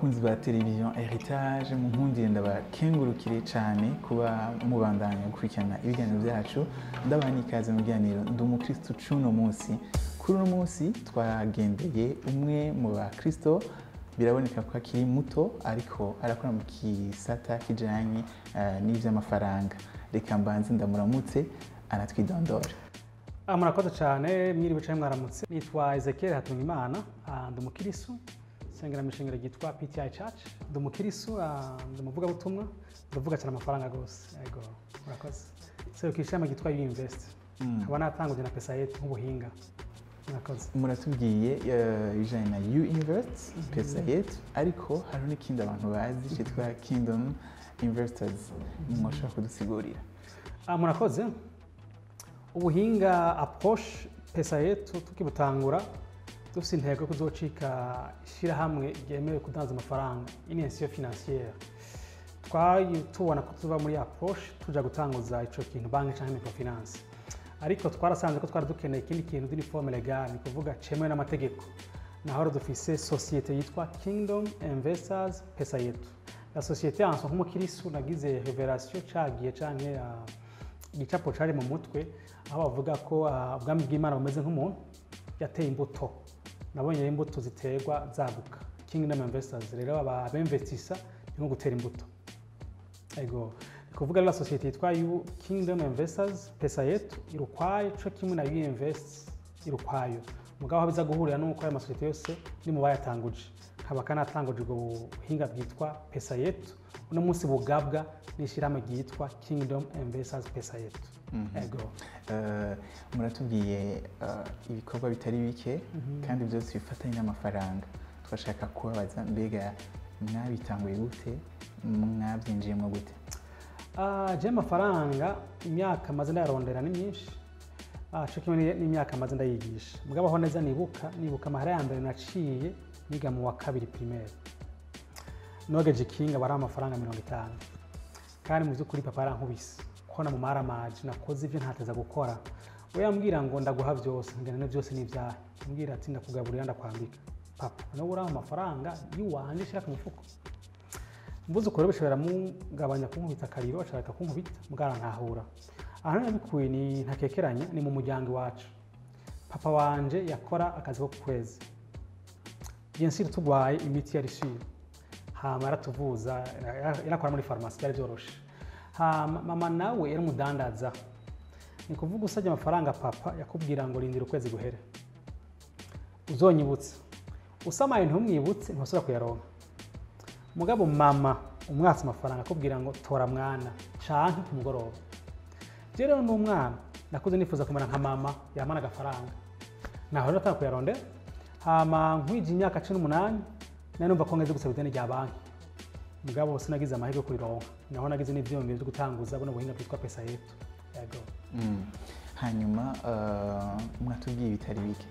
Bakunzi ba televiziyo Heritage, munkundire ndabakengurukire cyane kuba mubandanya gukurikirana ibiganiro byacu. Ndabaha n'ikaze mu biganiro Ndi Umukristo c'uno munsi. Kuri uno munsi twagendeye umwe mu bakristo, biraboneka ko akiri muto ariko arakora mu kisata kijanye n'ivy'amafaranga. Reka mbanze ndamuramutse anatwidondora. Murakoze cyane, mwiriwe canke mwaramutse. Nitwa Ezekiel Hatungimana, ndi umukirisu, nsengera mu ishengero ryitwa PTI Church. Ndi umukirisu, ndi umuvugabutumwa, ndavuga cyane amafaranga gose. Yego, murakoze. Seruka ishami ryitwa U-Invest. Nkaba natanguje na Pesa Yetu nk'ubuhinga. Murakoze. Muratubwiye ibijanye na U Invest, Pesa Yetu, ariko hariho n'ikindi abantu bazi cyitwa Kingdom Investors. Mwashobora kudusigurira? Murakoze. Ubuhinga approche Pesa Yetu tukibutangura dufise intego yo kuzocika ishirahamwe ryemewe kudanza amafaranga, une institution financière. Twari tubona ko tuva muri approche tuja gutanguza ico kintu banki canke microfinance, ariko twarasanze ko twari dukeneye ikindi kintu d'une forme légale, ni kuvuga cemewe n'amategeko. Naho rero dufise société yitwa Kingdom Investors Pesa Yetu. La société en soi, nk'umukirisu nagize révélation cagiye canke igicapo cari mu mutwe aho bavuga ko ubwami bw'Imana bumeze nk'umuntu yateye imbuto. Nabonye rero imbuto ziterwa zaguka. Kingdom Investors rero, abinvestisa ni nko gutera imbuto. Ego, ni kuvuga rero la société yitwa Kingdom Investors Pesa Yetu iri ukwayo co kimwe na U Invest iri ukwayo. Mugabo aho biza guhurira nuko ayo masosiyete yose ni mu bayatanguje, nkaba kanatanguje ubwo buhinga bwitwa Pesa Yetu, uno munsi bugabwa n'ishirahamwe ryitwa Kingdom Investors Pesa Yetu. Ego. Muratubwiye ibikorwa bitari bike kandi byose bifatanye n'amafaranga. Twashaka kubabaza, mbega mwabitanguye gute, mwabyinjiyemo gute? Je amafaranga imyaka maze ndayarondera ni myinshi. Co kimwe n'imyaka maze ndayigisha. Mugabo aho neza nibuka amahera ya mbere naciye niga mu wa kabiri primaire. Nogeje ikinga bari amafaranga 50. Kandi mu by'ukuri papa yarankubise. Ko na mu maramaje nakoze ivyo ntateza gukora. We yambwira ngo ndaguha vyose, ngena ne byose ni ibyahe. Ambwira ati ndakugaburira, ndakwambika. Papa, nawe uraha amafaranga yiwanje shira ku mufuko. Mbuze ukore bishobora mugabanya kunkubita akariro, ashaka kunkubita mugara. Ahantu nabikuye ni ntakekeranya ni mu muryango iwacu. Papa wanje yakora akazi ko ku kwezi. Bien sûr tugwaye imiti yari sûre. Hama yaratuvuza, yarakora muri farumasi, byari byoroshe. Hama mama nawe yari umudandaza. Ni kuvuga usabye amafaranga papa yakubwira ngo rindira ukwezi guhere. Uzonyibutse. Usamaye ntumwibutse ntusubira kuyaronka. Mugabo mama umwatsi amafaranga akubwira ngo tora mwana canke ku mugoroba. Je rero n'umwana nakuze nifuza kumera nka mama yamana agafaranga. Naho rero atanga kuyarondera. Hama nkwije imyaka 18 nari numva ko ngeze gusaba ideni rya banki. Mugabo sinagize amahirwe yo kurironka. Naho nagize n'ivyiyumviro vyo gutanguza buno buhinga bwitwa Pesa Yetu. Yego. Hanyuma mwatubwiye ibitari bike,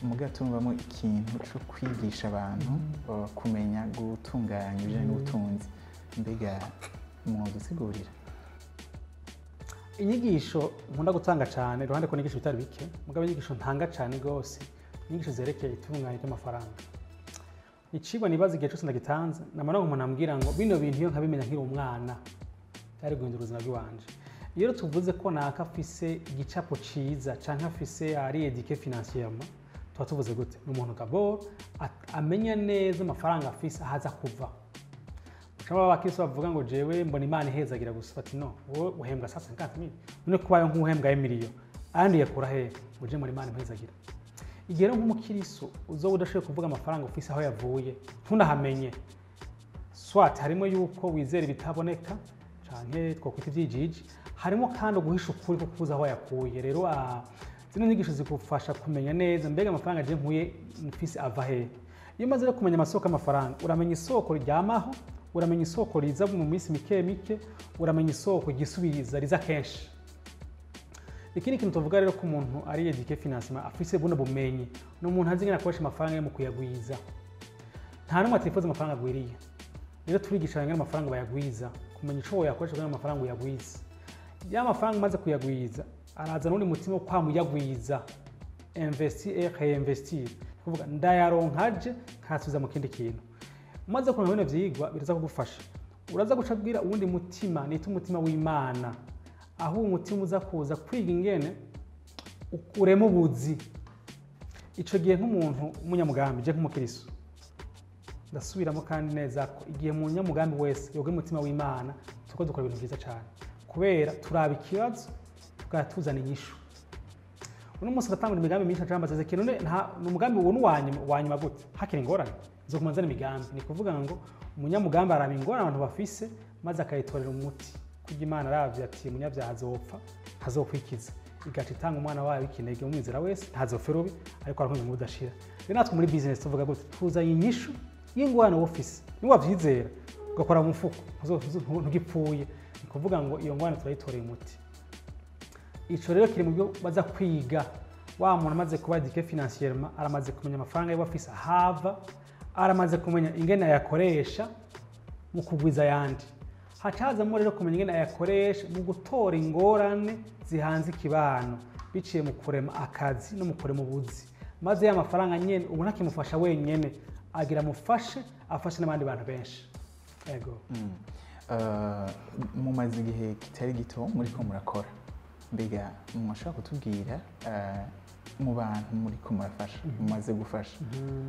muga tumvamo ikintu cyo kwigisha abantu kumenya gutunganya ibijyanye n'ubutunzi. Mbega mwodusigurira? Inyigisho nkunda gutanga cyane, iruhande ko nigisha ibitari bike, mugabo inyigisho ntanga cyane gose, inyigisho zerekeye itunganya ry'amafaranga. Icigwa nibaza igihe cyose ndagitanze, namara umuntu ambwira ngo bino bintu iyo nkabimenya nkiri umwana byari guhindura ubuzima bw'iwanje. Iyo rero tuvuze ko naka afise igicapo ciza canke afise ari éduqué financièrement, tuba tuvuze gute? Ni umuntu d'abord amenya neza amafaranga afise ahaza kuva. Ushobora abakristo bavuga ngo jewe mbona Imana ihezagira gusa, bati no wowe uhembwa sasa 50,000, none kubayo nk'uhembwa emiliyo ayandi yakura hehe? Ngo je mbona Imana impezagira. Igihe rero nk'umukristo uzoba udashoboye kuvuga amafaranga ufise aho yavuye, ntunahamenye, soit harimo yuko wizera ibitaboneka canke twokwita ivyijiji, harimo kandi uguhisha ukuri ko kubuza aho yakuye. Rero zino nyigisho zigufasha kumenya neza mbega amafaranga je nkuye mfise ava hehe. Iyo umaze rero kumenya amasoko y'amafaranga, uramenya isoko ryamaho, uramenya isoko riza mu minsi mike mike, uramenya isoko ryisubiriza riza kenshi. Ikindi kintu tuvuga rero ko umuntu ari éduqué financièrement, afise buno bumenyi, ni umuntu azi ingene akoresha amafaranga ye mu kuyagwiza. Nta n'umwe atifuza amafaranga agwiriye. Rero turigisha ingene amafaranga bayagwiza, kumenya ico woyakoresha kugira ngo amafaranga uyagwize. Ya mafaranga umaze kuyagwiza araza n'undi mutima wo kwama uyagwiza, investir et réinvestir, kuvuga ndayaronka aje nkasubiza mu kindi kintu. Umaze kuronka bino vyigwa biraza kugufasha. Uraza guca abwira uwundi mutima nita umutima w'Imana, aho uwo mutima uza kuza kwiga ingene urema ubuzi. Ico gihe nk'umuntu w'umunyamugambi, je nk'umukristo ndasubiramo kandi neza ko igihe umunyamugambi wese yoga umutima w'Imana tuko dukora ibintu vyiza cane, kubera turaba ikibazo tugatuzana inyishu. Uno munsi ndatangura imigambi myinshi ncambaza Ezekiel, none nta umugambi uwo n'uwanyuma wanyuma gute hakiri ingorane nzokuma nzana imigambi. Ni kuvuga ngo umunyamugambi araba ingorane abantu bafise maze akayitorera umuti, kurya Imana aravye ati umunyabyaha azopfa ntazokwikiza, igaca itanga umwana wayo w'ikinege umwizera wese ntazopfa rubi ariko arakumva ngo udashira. Rero natwe muri business tuvuga gute? Tuzanye inyishu y'ingorane wofise, niba wavyizera ugakora mu mufuko ntugipfuye. Ni kuvuga ngo iyo ngorane turayitoreye umuti. Ico rero kiri mu byo baza kwiga. Wa muntu amaze kuba éduqué financièrement, aramaze kumenya amafaranga yiwe afise ahava, aramaze kumenya ingene ayakoresha mu kugwiza ayandi. Haca hazamwo rero kumenya ingene ayakoresha mu gutora ingorane zihanze ikibano, biciye mu kurema akazi no mu kurema ubuzi. Maze ya mafaranga nyene ubu ntakimufasha wenyene, agira amufashe afashe n'abandi bantu benshi. Ego. Mumaze igihe kitari gito muriko murakora, mbega mwashobora kutubwira mu bantu muriko murafasha, mumaze gufasha,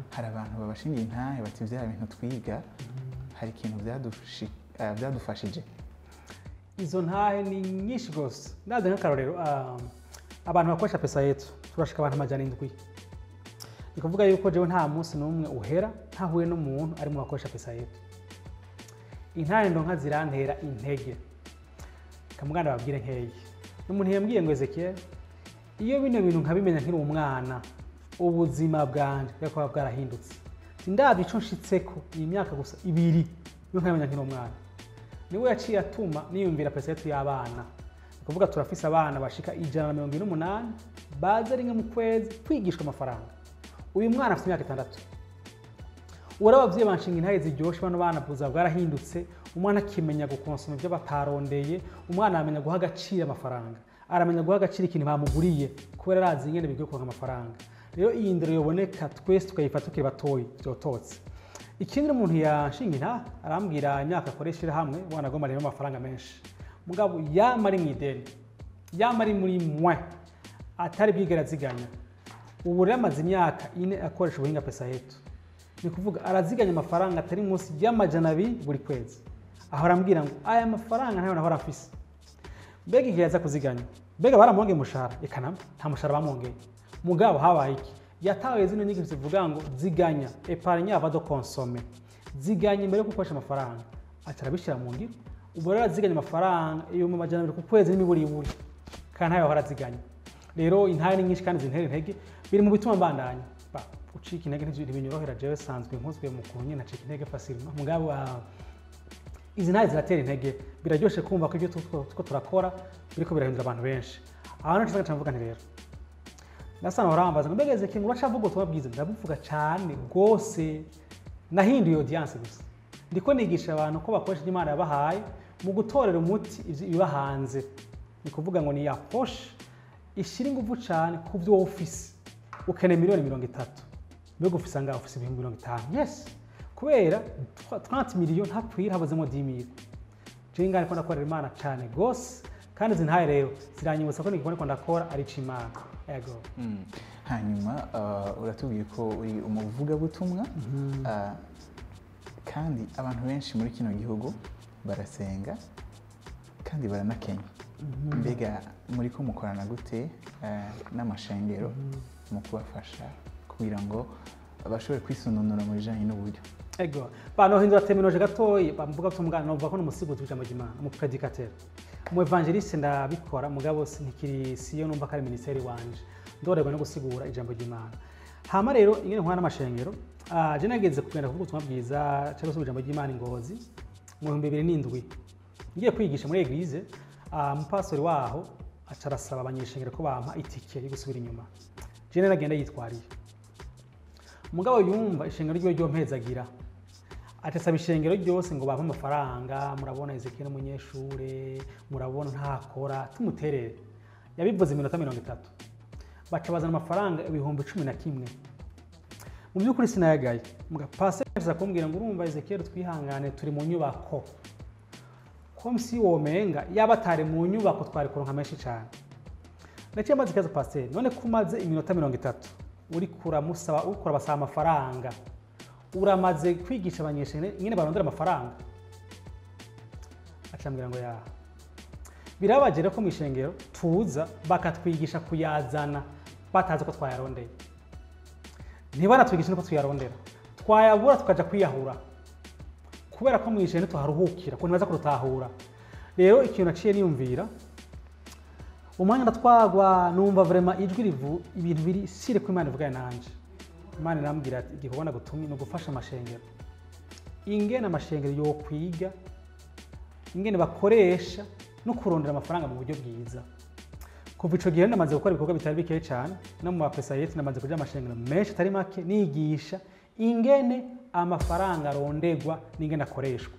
hari abantu babashingiye intahe bati vya bintu twiga hari ikintu vyadufashije? Izo ntahe ni nyinshi gose. Ndazi nk'akarorero, abantu bakoresha Pesa Yetu turashika abantu 700. Ni kuvuga yuko jewe nta munsi n'umwe uhera ntahuye n'umuntu ari mu bakoresha Pesa Yetu. Intahe ndonka zirantera intege. Kamuganda babwire nkeyi. N'umuntu yambwiye ngo Ezekiel, iyo bino bintu nkabimenya nkiri umwana, ubuzima bwanje bwari bwarahindutse. Ndabye ico nshitseko iyi myaka gusa ibiri, iyo nkabimenya nkiri umwana. Niwe yaciye atuma niyumvira Pesa Yetu y'abana. Ni kuvuga turafise abana bashika 148 baza rimwe mu kwezi kwigishwa amafaranga. Uyu mwana afite imyaka 6. Ura abavyeyi banshinga intahe ziryoshe, bano bana ubuzima bwarahindutse, umwana akimenya gukonsoma ibyo batarondeye, umwana aramenya guha agaciro amafaranga, aramenya guha agaciro ikintu bamuguriye kubera arazi ingene bigiye kuronka amafaranga. Rero iyi ndero yoboneka twese tukayifata tukiri batoyi, vyototse. Ikindi umuntu yanshinga intahe arambwira imyaka akoresha hamwe wanagomba rero amafaranga menshi, mugabo yama ari mw'ideni, yama ari muri mwe atari bwigera aziganya. Ubu rero amaze imyaka 4 akoresha ubuhinga Pesa Yetu. Ni kuvuga araziganya amafaranga atari munsi y'200 buri kwezi. Aho arambwira ngo aya mafaranga ntayo nahora afise. Mbega igihe yaza kuziganya, mbega baramwongeye umushahara? Eka namba, nta mushahara bamwongeye. Mugabo habaye iki? Yatawe zino nyigisho zivuga ngo ziganya, épargne avant de consommer. Ziganya imbere yo gukoresha amafaranga. Aca arabishira mu ngiro. Ubu rero aziganya amafaranga 200 ku kwezi n'imiburiburi. Kandi ntayo ahora aziganya. Rero intahe ni nyinshi kandi zintera intege, biri mu bituma mbandanya. Ucika intege ntibinyorohera, jewe sanzwe nkozwe mu kunye nacika intege facilement. Mugabo izi ntahe ziratera intege, biraryoshe kumva ko ibyo tuko turakora biriko birahindura abantu benshi. Aho naco nca mvuga nti rero nasana urambaza ngo mbega Ezekiel ngo uracavuga ubutumwa bwiza? Ndabuvuga cane gose, nahinduye audience gusa. Ndiko nigisha abantu ko bakoresha Imana yabahaye mu gutorera umuti ibibahanze. Ni kuvuga ngo ni approche ishira ingufu cane ku vyo ufise. Ukeneye miliyoni 30, mbega ufise angahe? Ufise 50,000. Yes, kubera 30 millions ntakwira, habuzemo 10,000. Je ngari ko ndakorera Imana cane gose, kandi izi ntahe rero ziranyibutsa ko nigikora ko ndakora ari c'Imana. Ego. Hanyuma uratubwiye ko uri umuvugabutumwa, kandi abantu benshi muri kino gihugu barasenga kandi baranakenya. Mbega muri ko mukorana gute n'amashengero mu kubafasha kugira ngo bashobore kwisununura mu bijanye n'uburyo? Ego. Banohindura terminologie gatoyi, bamvuga ko mugana novuga ko n'umusiguzi w'ijambo ry'Imana, umu prédicateur. Umu évangéliste ndabikora, mugabo ntikiri siyo numva ko ari ministeri wanje. Ndorerwa no gusigura ijambo ry'Imana. Hama rero ingene nkwana n'amashengero, je nageze kugenda kuvuga ubutumwa bwiza cyangwa se ijambo ry'Imana Ngozi mu 2007. Ngiye kwigisha muri église, umupastori waho aca arasaba abanyeshengero ko bampa itike yo gusubira inyuma. Je naragenda yitwariye. Mugabo yumva ishengero ryiwe ryompezagira, atasaba ishengero ryose ngo bampe amafaranga, murabona Ezekiel n'umunyeshure, murabona ntakora, tumuterere. Yabivuze iminota 30. Baca bazana amafaranga 11,000. Mu by'ukuri sinayagaye. Muga pasteur aza kumbwira ngo urumva Ezekiel twihangane turi mu nyubako. Comme si womenga yaba atari mu nyubako twari kuronka menshi cyane. Naciye maze ikibazo pasteur, none kumaze iminota 30 uri kuramusaba uri kurabasaba amafaranga, uramaze kwigisha abanyeshuri nyine barondera amafaranga? Acambwira ngo ya birabagera ko mu ishengero tuza bakatwigisha kuyazana batazi ko twayarondeye, ntibanatwigisha ko tuyarondera, twayabura tukaja kwiyahura kubera ko mu ishengero tuharuhukira ko ntibaza kurutahura. Rero ikintu naciye niyumvira umwanya ndatwagwa numva vraiment ijwi rivu ibintu biri sire ko Imana ivuga nanje. Imana irambwira ati igikorwa nagutumye ni ugufasha amashengero, ingene amashengero yo kwiga, ingene bakoresha no kurondera amafaranga mu buryo bwiza. Kuva ico gihe namaze gukora ibikorwa bitari bikeya cyane, no mu bapesayeti namaze kuja amashengero menshi atari make nigisha ingene amafaranga arondegwa n'ingene akoreshwa.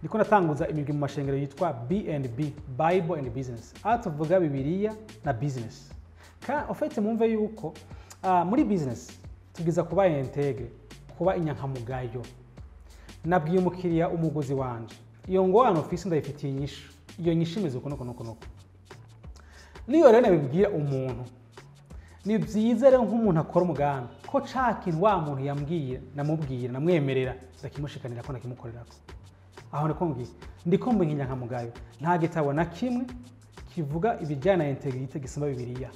Niko natanguza imigwi mu mashengero yitwa B&B, Bible and Business. Aho tuvuga Bibiliya na business. Ka ofete mumve yuko muri business tugeza kuba integre, kuba inyankamugayo. Nabwiye umukiriya umuguzi wanje, iyo ngorane ofisi ndayifitiye inyishu, iyo nyishu imeze uko nuko nuko nuko. Niyo rero nabibwira umuntu, ni byiza rero nk'umuntu akora umugambi ko ca kintu wa muntu yambwiye namubwira namwemerera ndakimushikanira ko nakimukorerako. Aho niko ngiye ndiko mba inyankamugayo. Nta gitabo na kimwe kivuga ibijyana na integrite gisumba Bibiliya.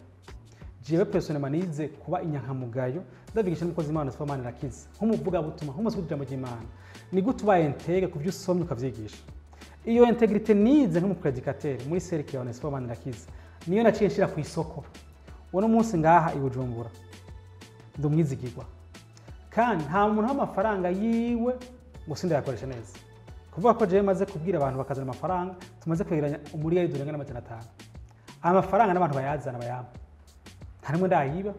Jewe personnellement nize kuba inyankamugayo ndabigisha n'umukozi Imana Superman Rakiza nk'umuvuga butuma nk'umusubira ijambo ry'Imana. Ni gute uba integre ku byo usomye ukavyigisha? Iyo integrite nize nk'umupredikateur muri cercle ya Superman Rakiza niyo naciye nshira ku isoko. Uno munsi ngaha i Bujumbura ndumwizigirwa, kandi nta muntu w'amafaranga yiwe ngo sindayakoresha neza. Kuvuga ko jewe maze kubwira abantu bakazana amafaranga, tumaze kwegeranya umuriyari durenga n'500. Amafaranga n'abantu bayazana bayampa, nta nimwe ndayiba.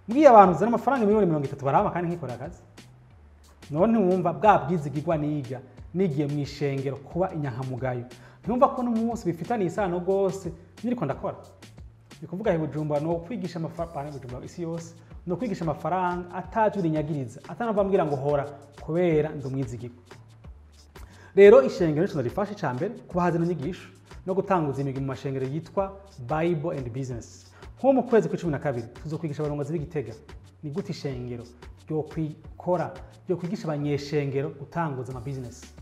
Mbwiye abantu zana amafaranga 30 miliyoni barama kandi nkikorera akazi. None ntiwumva bwa bwizigirwa niga nigiye mu ishengero kuba inyankamugayo, ntiwumva ko n'umunsi bifitaniye isano rwose niriko ndakora. Ni kuvuga he Bujumbura no kwigisha amafaranga, Bujumbura isi yose no kwigisha amafaranga ataje urinyagiriza, atanava ambwira ngo hora kubera ndumwizigirwa. Rero ishengero nico rifashe icambere kubahaza inyigisho no gutanguza imigwi mu mashengero yitwa Bible and Business. Nko mu kwezi kwa 12 tuzokwigisha abarongozi b'Igitega ni gute ishengero ryo kwikora ryo kwigisha abanyeshengero gutanguza ama business.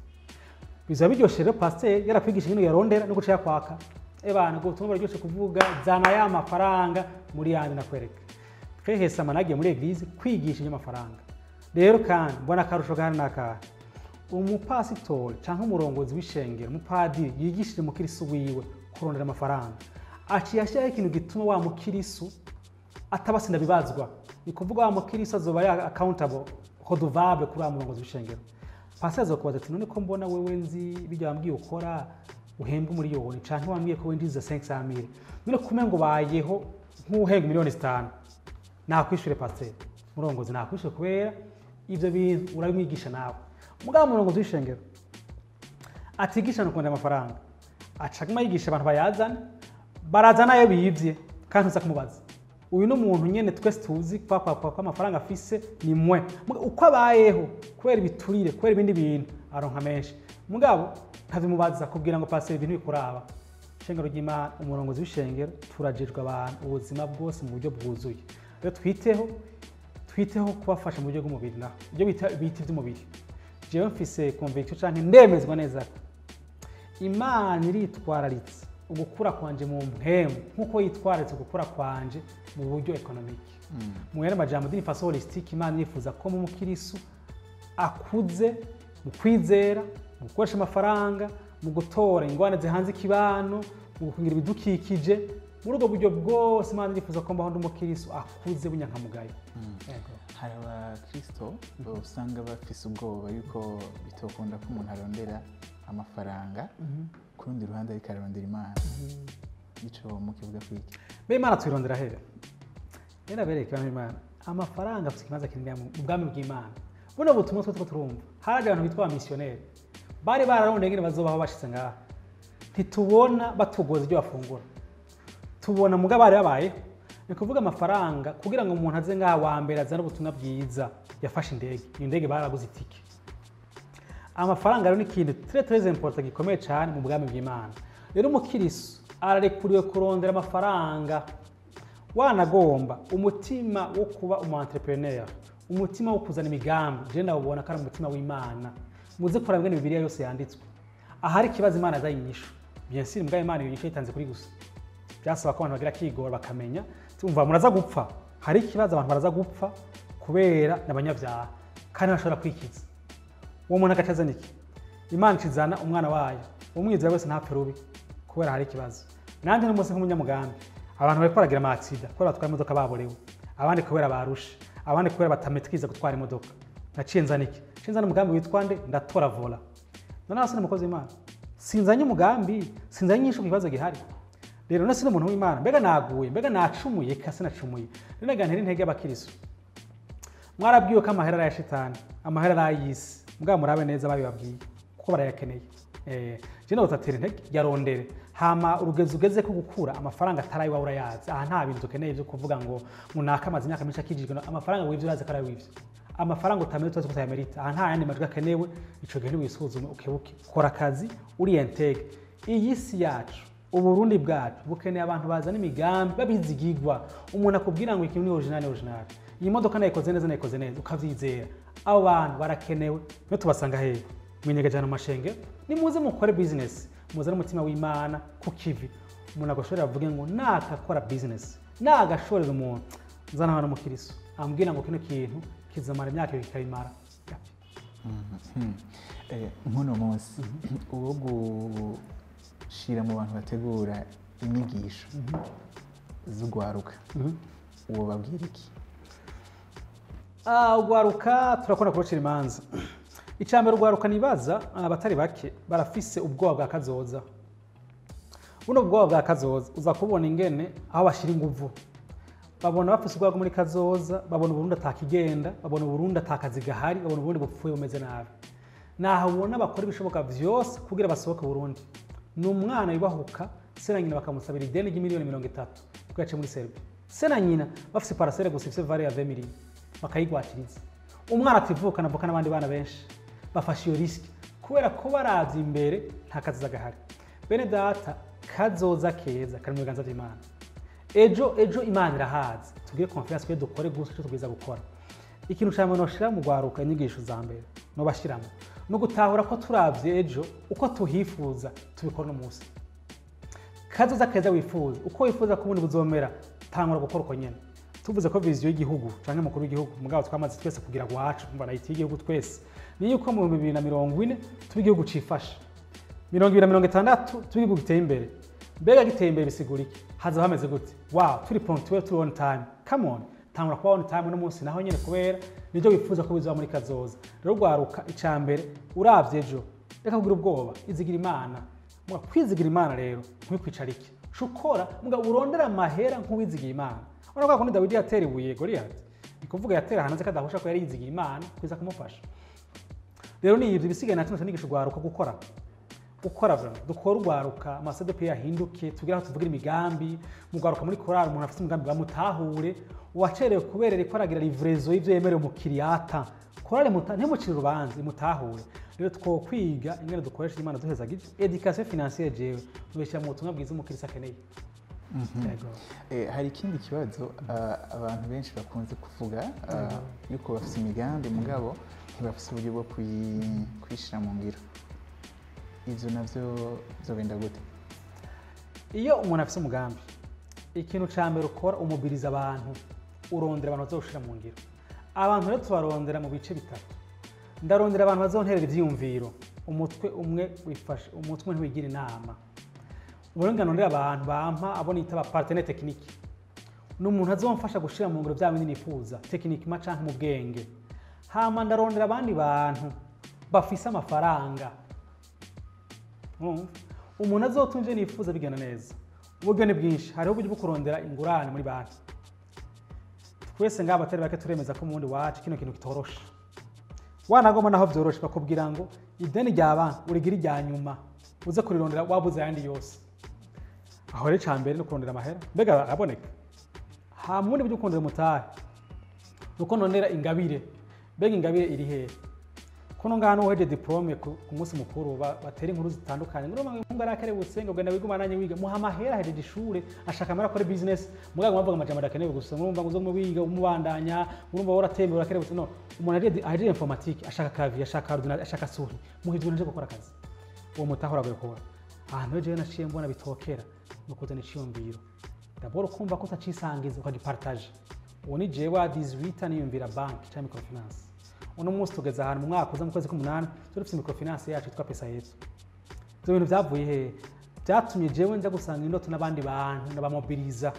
Bizaba biryoshe rero pasteur yarakwigisha ibintu yarondera no guca yakwaka. Ebana ngo ubutumwa buraryoshe kuvuga, zana ya mafaranga muri yandi nakwereka. Twehese nagiye muri eglise kwigisha iby'amafaranga. Rero kandi mbona akarusho gahari n'akahe. Umupasitori canke umurongozi w'ishengero, umupadiri yigishije umukirisu wiwe kurondera amafaranga, aciye ashyiraho ikintu gituma wa mukirisu atabasinda bibazwa. Ni kuvuga wa mukirisu azoba ya accountable, redevable kuri wa murongozi w'ishengero. Pastor azokubaza ati none ko mbona wewe nzi bijya wambwiye ukora uhembwa umuriyoni canke wambwiye ko winjiza 500,000, none kumengo ngo bayeho nk'uhembwa 5 miliyoni, nakwishure pastor murongozi, nakwishure kubera ivyo bintu urabimwigisha nawe. Mugabo umurongozi w'ishengero atigisha no kurondera amafaranga, aca yigisha abantu bayazana, barazana ayo bivye kandi ntuza kumubaza. Uyu ni umuntu nyene twese tuzi kwa kwa kwa amafaranga afise ni mwe. Uko abayeho kubera ibiturire kubera ibindi bintu aronka menshi, mugabo ntabimubaza kubwira ngo pastor ibintu bikuraba. Ishengero ry'Imana, umurongozi w'ishengero turajejwe abantu ubuzima bwose mu buryo bwuzuye. Rero twiteho kubafasha mu buryo bw'umubiri, naho ibyo bita iby'umubiri. Jewe mfise conviction canke ndemezwa neza ko Imana iritwararitse ugukura kwanje mu mpemu nkuko yitwararitse ugukura kwanje mu buryo économique. Mu yandi majambo, d'une façon holistique, Imana yifuza ko mu mukirisu akuze mu kwizera, mu gukoresha amafaranga, mu gutora ingwane zihanze ikibano, mu gukingira ibidukikije. Muri ubwo buryo bwose Imana yifuza ko mbaho ndi umukirisu akuze w'inyankamugayo. Yego. Hari abakristo usanga bafise ubwoba yuko bitokunda ko umuntu arondera amafaranga ku rundi ruhande ariko ararondera Imana. Ico mukivuga kwiki? Mbe Imana tuyirondera hehe? Rero bereke abantu Imana amafaranga afite ikibanza kinini mu bwami bw'Imana. Buno butumwa twe turumva haraje abantu bitwa abamisiyoneri bari bararondeye ingene bazobaho bashitse ngaha, ntitubona batugoza ibyo bafungura, tubona mugabo bari babayeho. Ni kuvuga amafaranga kugira ngo umuntu aze ngaha wa mbere azane ubutumwa bwiza yafashe indege, iyo ndege baraguze itike. Amafaranga rero ni ikintu très très important gikomeye cyane mu bwami bw'Imana. Rero umukiristo ararekuriwe kurondera amafaranga, wanagomba umutima wo kuba umu entrepreneur, umutima wo kuzana imigambi, je ndawubona ko ari umutima w'Imana. Muze kuraba ingene Bibiliya yose yanditswe, ahari ikibazo Imana azaye inyishu. Bien sûr, mbwa Imana iyo nyishu yitanze kuri gusa, byasaba ko abantu bagira kigora bakamenya umva muraza gupfa, hari ikibazo abantu baraza gupfa kubera n'abanyabyaha kandi bashobora kwikiza. Uwo muntu agacazana iki? Imana icizana umwana wayo, umwizera wese ntapfe rubi kubera hari ikibazo. Nanjye n'umunsi nk'umunyamugambi, abantu bariko baragira ama accident kubera batwara imodoka baborewe, abandi kubera barushe, abandi kubera batametwiza gutwara imodoka. Naciye nzana iki? Naciye nzana umugambi witwa nde? Ndatora vola. None hasi ni umukozi w'Imana, sinzanye umugambi, sinzanye inyishu ku kibazo gihari. Rero none si n'umuntu w'Imana, mbega naguye, mbega nacumuye, eka sinacumuye. Rero nagira ntere intege y'abakiristo. Mwarabwiwe ko amahera ari aya shitani, amahera ari ay'isi. Mugabo murabe neza babibabwiye kuko barayakeneye. Je nawe utatera intege yarondere, hama urugezo ugeze ko gukura amafaranga atari ayiwawe urayazi. Aha nta bintu dukeneye byo kuvuga ngo munaka amaze imyaka myinshi akijijwe, amafaranga wivye urazi ko ari wivye, amafaranga utamenya utazi ko utayamerita. Aha nta yandi majwi akenewe, ico gihe ntiwisuzume ukebuke, kora akazi uri intègre. Iyi si yacu, Uburundi bwacu bukeneye abantu bazana imigambi babizigirwa. Umuntu akubwira ngo ikintu ni original, ni original, iyi modoka nayikoze neza, nayikoze neza, ukavyizera. Abo bantu barakenewe. Niyo tubasanga hehe? Mwinyegejana mu mashenge. Nimuze mukore business, muzane umutima w'Imana ku kivi. Umuntu agashorera avuge ngo nakakora business, nagashorera umuntu nzana hano umukiristo ambwira ngo kino kintu kizamara imyaka ibiri kikayimara. Nk'uno munsi uwo gushira mu bantu bategura inyigisho z'ugwaruka, uwo babwira iki? Ugwaruka turakunda kurucira imanza. Icambere ugwaruka nibaza abatari bake barafise ubwoba bwa kazoza. Buno bwoba bwa kazoza uza kubona ingene aho bashira inguvu, babona bafise ubwoba muri kazoza, babona Burundi atakigenda, babona Burundi atakazi gahari, babona Burundi bupfuye bumeze nabi. Naho ubona bakora ibishoboka vyose kugira basohoke Burundi. Ni umwana yubahuka se na nyina bakamusabira ideni ry'imiliyoni 30 kuko yaciye muri Serbia. Se na nyina bafise parcelle gusa ifise valeur ya 20 millions, bakayigwatiriza. Umwana ativuka navuka n'abandi bana benshi bafashe iyo risque kubera ko baravye imbere nta kazoza gahari. Bene data, kazoza keza kari mu biganza vy'Imana. Ejo ejo Imana irahazi, tugire confiance ko dukore gusa ico tubwiza gukora. Ikintu ca mbere noshira mu gwaruka, inyigisho za mbere nobashiramo, no gutahura ko turavye ejo uko tuhifuza tubikora no munsi. Kazoza keza wifuza, uko wifuza ko ubundi buzomera, tangura gukora uko nyene. Tuvuze ko vision y'igihugu canke mukuru w'igihugu, mugabo twamaze twese kugira gwacu, umva nayiti y'igihugu twese, ni yuko mu 2040 tuba igihugu cifashe, 2060 tuba igihugu giteye imbere. Mbega giteye imbere bisigura iki? Haza hameze gute? Wow, turi punctuel, turi on time. Come on, tangura kuba on time no munsi naho nyene, kubera nibyo wifuza ko bizaba muri kazoza. Rero gwaruka, icambere uravye ejo, reka kugira ubwoba, izigira Imana. Muga kwizigira Imana rero ntikwicara iki shukora, muga urondera amahera nk'uwizigiye Imana. Urabona ko Dawidi yatera ibuye Goliyati, ni kuvuga yatera ahantu azi ko adahusha ko yari yizigiye Imana kwiza kumufasha. Rero ni ibyo bisigaye natwe nigisha ugwaruka gukora, gukora vraiment dukora ugwaruka, ama CDP yahinduke, tugire aho tuvugira imigambi. Mugwaruka muri korali, umuntu afite umugambi bamutahure, uwacerewe kubera ariko aragira livraison y'ivyo yemerewe umukiriya ata korali ntimucire urubanza, imutahure. Rero twokwiga ingene dukoresha Imana duhezagije éducation financière, jewe nubishyira mu butumwa bwiza umukiriya akeneye. Yego. Hari ikindi kibazo abantu benshi bakunze kuvuga yuko bafite imigambi mugabo ntibafise uburyo bwo kuyishira mu ngiro. Ivyo navyo vyogenda gute? Iyo umuntu afise umugambi, ikintu ca mbere ukora, umubiriza abantu, urondera abantu bazowushira mu ngiro. Abantu rero tubarondera mu bice bitatu. Ndarondera abantu bazonterera ivyiyumviro, umutwe umwe wifashe, umutwe umwe ntiwigira inama. Uburenganzira ndondera abantu bampa abo nita aba partenaire technique, ni umuntu azomfasha gushira mu ngiro bya bindi nifuza techniquement canke mu bwenge. Hama ndarondera abandi bantu bafise amafaranga. Urumva? Umuntu azotuma ivyo nifuza bigenda neza. Uburyo ni bwinshi, hariho uburyo bwo kurondera ingurane muri banki. Twese ngaha abatari bake turemeza ko mu wundi wacu kino kintu kitoroshe. Wanagomba naho vyoroshe, bakubwira ngo ideni rya banki urigira irya nyuma, uze kurirondera wabuze ayandi yose. Aho rero icya mbere ni ukurondera amahera. Mbega araboneka? Ha mubundi buryo ukundira umutahe nuko nonera ingabire. Mbega ingabire iri hehe? Kuno ngaha n'uheje diplome ku munsi mukuru batera inkuru zitandukanye, ngo ngo arakerebutse, ngo genda wigumananye wiga, muha amahera, ahejeje ishure ashaka amara akore business, mugabo bavuga amajambo adakenewe gusa, murumva ngo uzo wiga umubandanya, murumva woratembera urakerebutse. No umuntu ahejeje informatique ashaka clavier, ashaka ordinateur, ashaka souris, muha ibyo nje gukora akazi. Uwo mutahe uragoye kubona. Ahantu jewe naciye mbona bitokera ni ukuzana iciyumviro, d'abord ukumva ko utacisangiza ukagipartage. Uwo ni jewe wa 18 niyumvira banki cyangwa microfinance. Uno munsi tugeze ahantu mu mwaka uza mu kwezi k'umunani dufite microfinance yacu yitwa Pesa Yetu. Ibyo bintu byavuye hehe? Byatumye jewe nja gusanga indoto n'abandi bantu ndabamobiliza.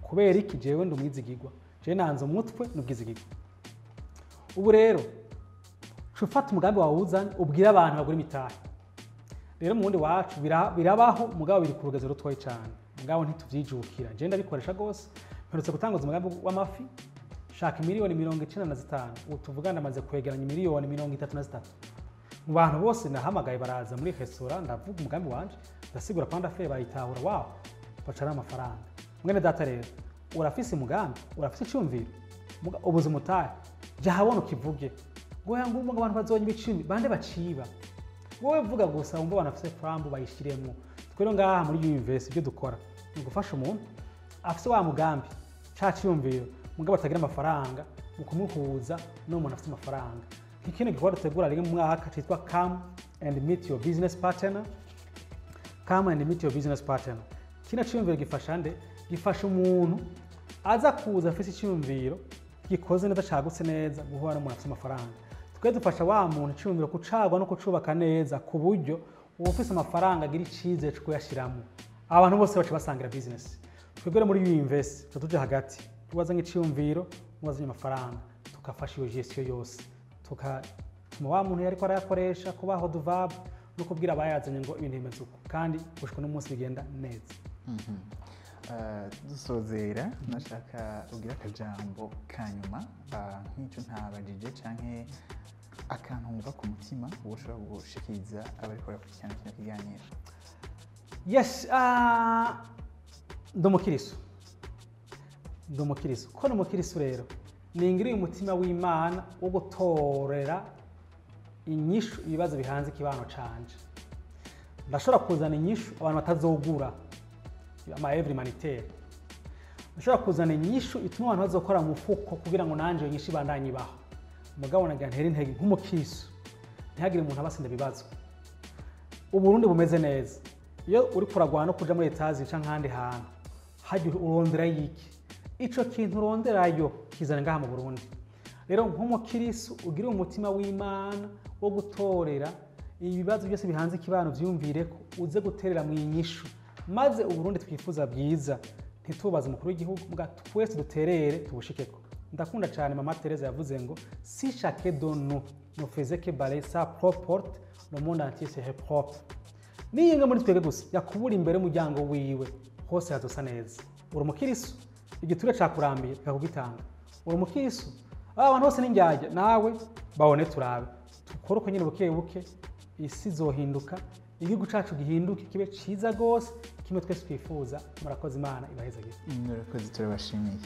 Kubera iki? Jewe ndi umwizigirwa, jewe nanze umutwe n'ubwizigirwa. Ubu rero uca ufata umugambi wawe uzane ubwire abantu bagura imitahe. Rero mu wundi wacu birabaho, mugabo biri ku rugezo rutoyi cyane, mugabo ntituvyijukira. Jewe ndabikoresha gose. Mperutse gutanguza umugambi w'amafi, shaka 95 miliyoni. Ubu tuvugana amaze kwegeranya 33 miliyoni. Mu bantu bose nahamagaye baraza muri restaurant, ndavuga umugambi wanje, ndasigura plan d'affaires, barayitahura, wow, bacara amafaranga. Mwene data rero, urafise umugambi, urafise icyumviro, ubuze umutahe, jya ahabona ukivuge. Ngo ngo abantu bazonya ibicumi bande baciba, wowe vuga gusa wumva abantu bafise frambu bayishiremo. Twero ngaha muri university ibyo dukora ni ugufasha umuntu afise wa mugambi ca ciyumviro mugabo atagira amafaranga, mu kumuhuza n'umuntu afise amafaranga. Ikindi gikorwa dutegura rimwe mu mwaka citwa Come and Meet Your Business Partner. Come and Meet Your Business Partner, kino ciyumviro gifasha nde? Gifasha umuntu aza kuza afise iciyumviro gikoze neza, cagutse neza, guhura n'umuntu afise amafaranga. Twe dufasha wa muntu iciyumviro kucagwa no kucubaka neza, ku buryo uwo ufise amafaranga agira icizere co kuyashiramo. Abantu bose baca basangira business. Twebwe rero muri Uinvest tuba tuja hagati, tuwazanye iciyumviro, muwazanye amafaranga, tukafasha iyo gestion yose, tukatuma wa muntu yariko arayakoresha kubaho duvable no kubwira abayazanye ngo ibintu bimeze uko, kandi gushika n'umunsi bigenda neza. Dusozera nashaka ugira akajambo ka nyuma, nk'icyo ntabajije canke akantu wumva ku mutima woshobora gushikiriza abariko barakurikirana kino kiganiro. Yes, ndi umukirisu, ndi umukirisu. Ko ni umukirisu rero ningiriye umutima w'Imana wo gutorera inyishu ibibazo bihanze ikibano canje. Ndashobora kuzana inyishu abantu batazogura ama œuvre humanitaire, ndashobora kuzana inyishu ituma abantu bazokora mu mufuko kugira ngo nanje iyo nyishu ibandanye ibaho. Mugabo nagira ntere intege nk'umukirisu, ntihagire umuntu abasinda ibibazo. Uburundi bumeze neza. Iyo uri kuragwana no kuja muri etazi canke ahandi hantu hajya urondera yiki, ico kintu uronderayo kizana ngaha mu Burundi. Rero nk'umukirisu ugira umutima w'Imana wo gutorera ibibazo byose bihanze ikibano, vyumvire ko uze guterera mu inyishu, maze Uburundi twifuza bwiza ntitubaze umukuru w'igihugu, muga twese duterere tubushikeko. Ndakunda cyane Mama Teresa yavuze ngo: "Si chacun de nous ne faisait que balayer sa propre porte, le monde entier serait propre." Niyo muri twebwe gusa yakubura imbere y'umuryango wiwe, hose hazosa neza. Uri umukirisu, igiture cakurambiye kikakugitanga. Uri umukirisu, aba bantu bose n'indyarya nawe babone, turabe dukore uko nyine buke buke isi izohinduka, igihugu cacu gihinduke kibe ciza gose, kimwe twese twifuza. Murakoze, Imana ibahezagire. Murakoze, turabashimiye.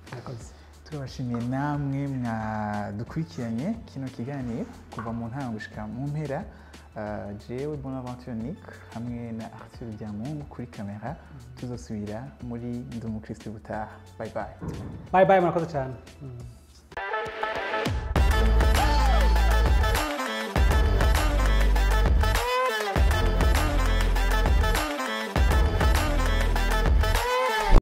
Murakoze. Turabashimiye namwe mwadukurikiranye kino kiganiro kuva mu ntango gushika mu mpera. Jewe Bonaventure Nick hamwe na Arthur Byamungu kuri kamera, tuzosubira muri Ndi Umukristo gutaha. Bye bye. Bye bye, murakoze cyane.